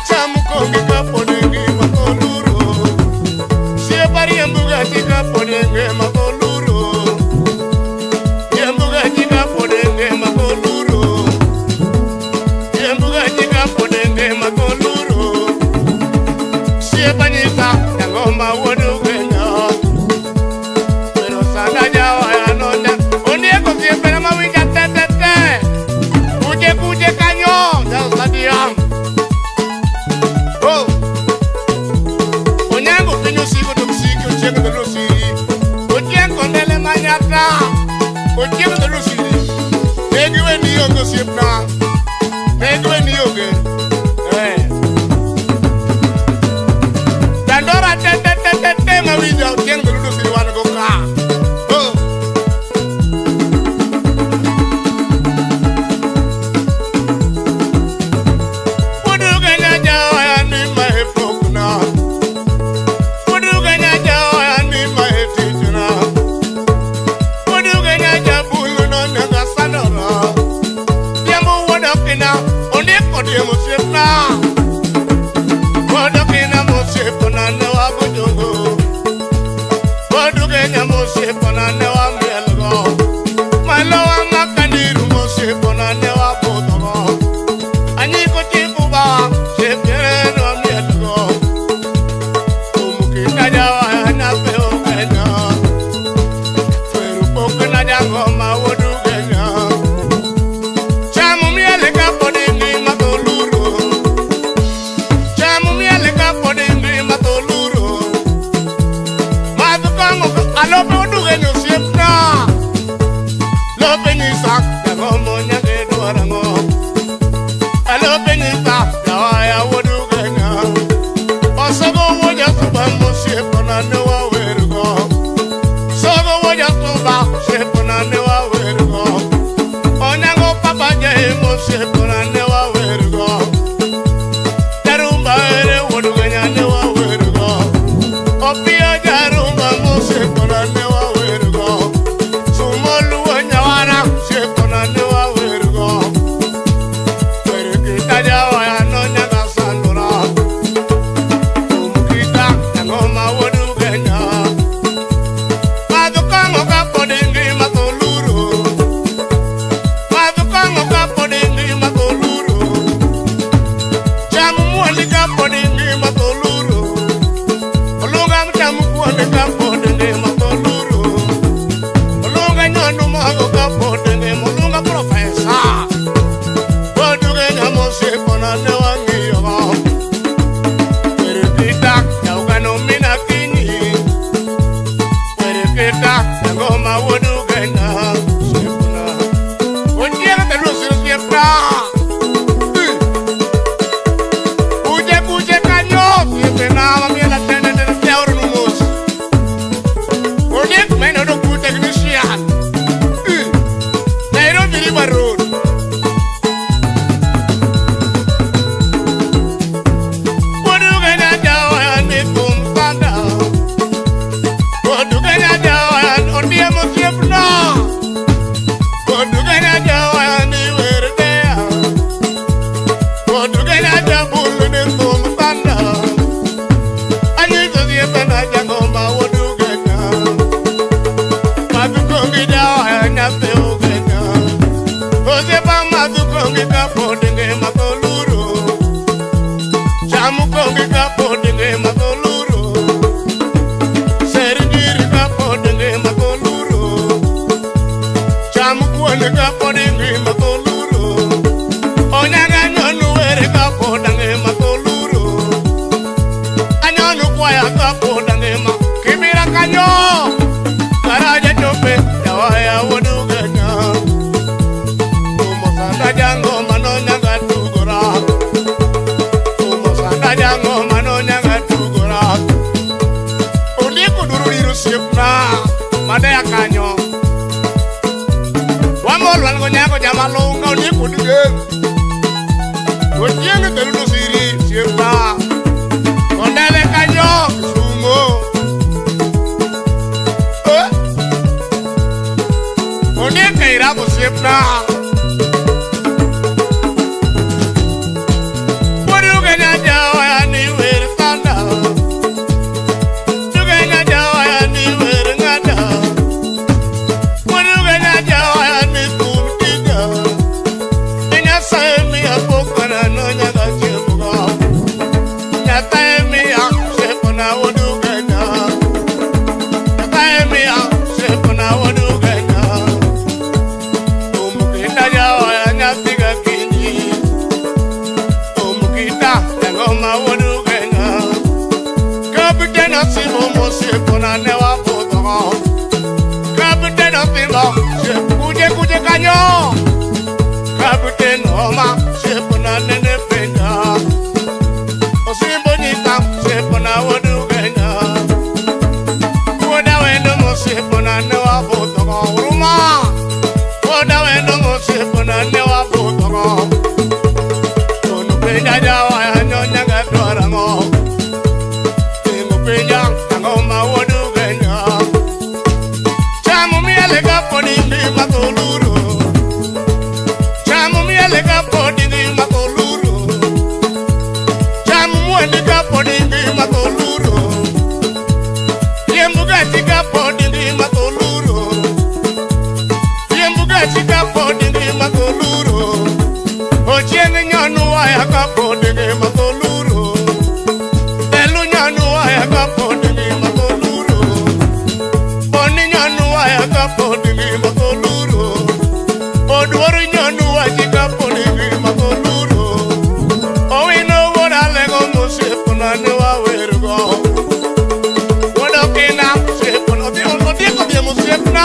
Chamo kongi kapod ngima. Malunga ondiek wuod Gem. Ochieng' Keruto Siri siepa. Ondele kanyo Kisumo. Eh? Ondiek Kairabo osiepna. Kuje kanyo Kapiten Oma Sepona nene penya Osimbo nyita sepona wodu kenya Woda wendo mo sepona ne wa botogo Uruma Woda wendo mo sepona ne wa botogo Ono penya jawa nyonya gadwarango Timo penya ngoma wodu kenya Chamu miele kaponi ndima toluro Chamu miele kaponi ndima toluro Chamu mwende kaponi ndima toluro Yembugati kaponi ndima toluro Yembugati kaponi ndima toluro Ochieng nyanu waya kaponi ndima toluro Elu nyanu waya kaponi ndima toluro Boni nyanu waya kaponi ndima toluro Odwaro nyanu wachi kaponi ndima toluro Owino wuod alego mosiepona ne wawergo Wuod okina osiepona odhi osiepna.